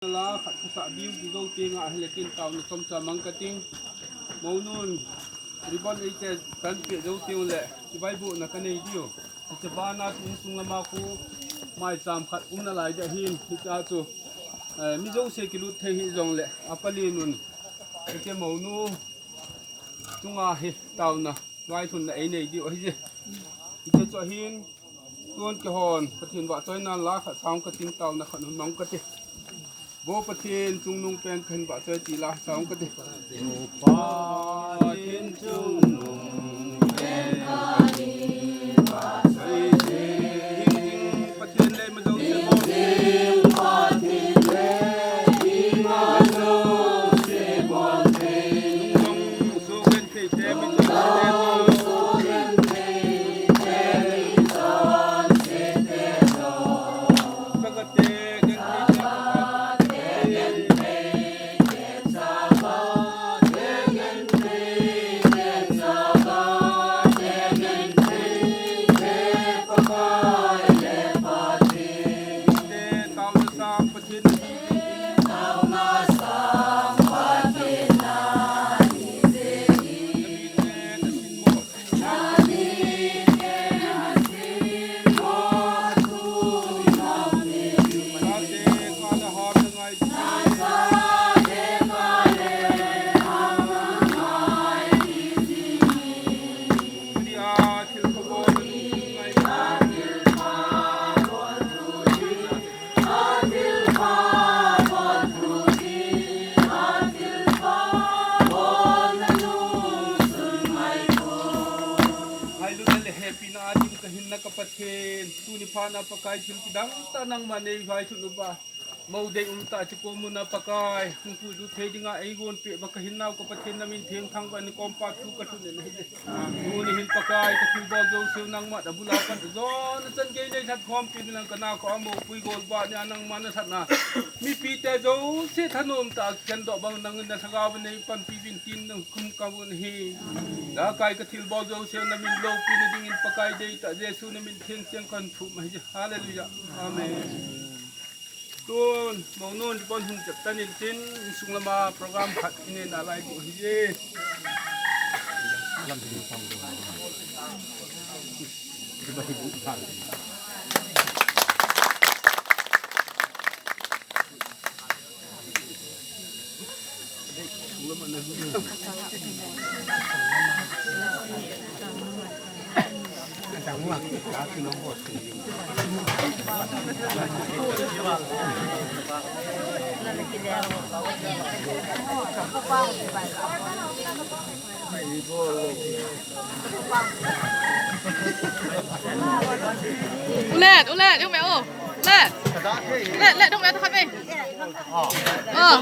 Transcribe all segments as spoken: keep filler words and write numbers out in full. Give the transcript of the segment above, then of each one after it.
la khat kasa diu ti jou teng ahile kin taona chomcha mang kating. Mounun ribbon eiche tanpeh jou teng le, i Bible na kanei diu. Hiche bana chu insung lama khu maicham khat umna lai dia hin, hitia chu, eh, mi jouse kilut thei hijongle, apalin un, hiche mounu chunga hi taona vailhunna einei diu ahi. Hiche chu ahin, tun keihon Pathen vahchoina la khat sang kating, taona khat hun mang kati. Vo Pathen chungnung pen kahin vahchoi ti la sang kati. Vo Pathen chungnung pen kahin vahchoi ti. Pathen lei ma jouse bol. Pathen lei ma jouse bol. Nungdong sugen thei te mi jouse te. Hallelujah, le hepina a ding kahin na ka Pathen, tuni phat na Pakai thil kidang tah nangma nei vailhun uva. Mou dei umtah chu komun a Pakai, hung puilut thei dinga eigon peh uva kahin nau ka Pathen, namin thengthang uva ni kom pa thu kalhun in ahi. Tuni hin Pakai, ka thilbol jouse u nangma abul a pat jona chan gei nei lhat khompi uvin lang, ka na kho a moupui gol ba nia nangma na lhatna. Mipite jouse thanom tah a kikhen doh bang nangin na lhagao uva nei panpi uvin tin nang kum ka un ahi. Pakai, ka thilbol jouse u namin loupina dingin Pakai, deitah Jesu namin theng chiang kahin thum ahi. Hallelujah. Amen. Tun, mounun ribbon hung chep tan in tin, insung lama program khat i nei nalai diu ahi. Ulet, ulet, yung may, oh. Ulet. Ulet, ulet, yung may, takap eh. Oh.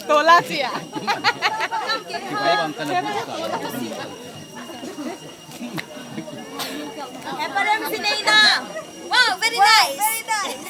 Tola chia. Ephraim Sineina. Wow, very nice. Very nice.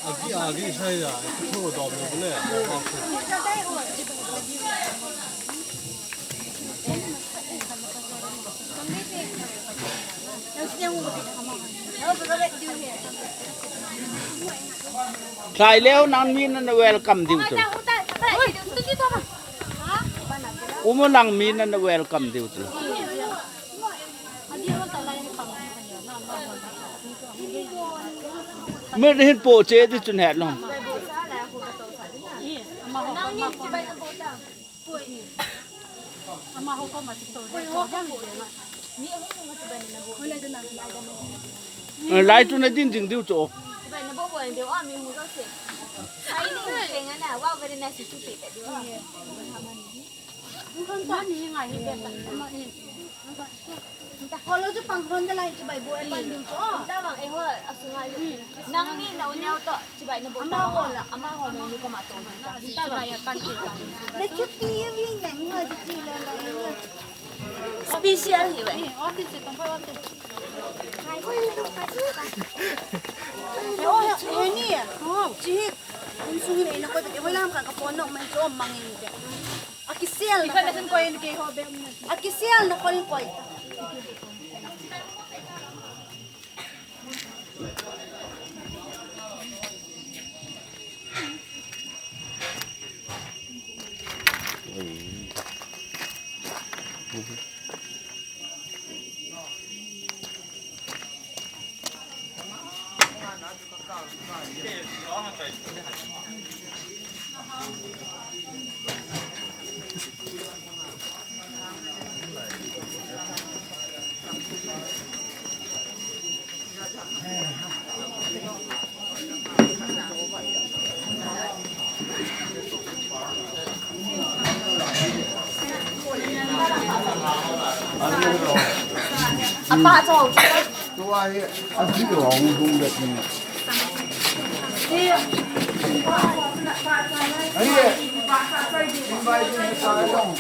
Agi, agi, sai da, ko dom le bole. Try leo nang mi na welcome diu tu. Umu nang mi na welcome diu tu. Mi hin po che di chun het lom. Lai tu na din jing diu cho. Holo chu pang hon da lai chu bai bo e pan diu chu. Nang ni na u neo to. Chibai na bo. Ama ho la, ama ho ni ko ma to. Chibai ya kan ti. Na chuti ya wi na ni ho di ti la la. Special hi we. Yo, yo ni. Chi. Insung hi na ko ti ho lam ka ka pon nok man cho mangin te. Akisel na. Akisel na kol koi. Apa chau. Tua hi a hi hong hung bet ni. Ai, invite ni sa long.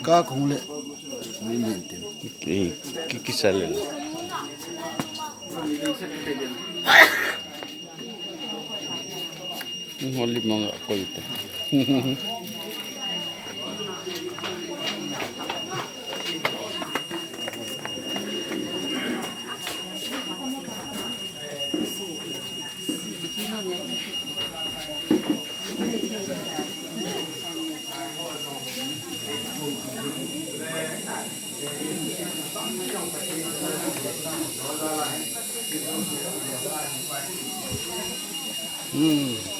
Ka kong le. Ni ni tin. Ki, ki, ki sa le. Holi manga koita. Hmm.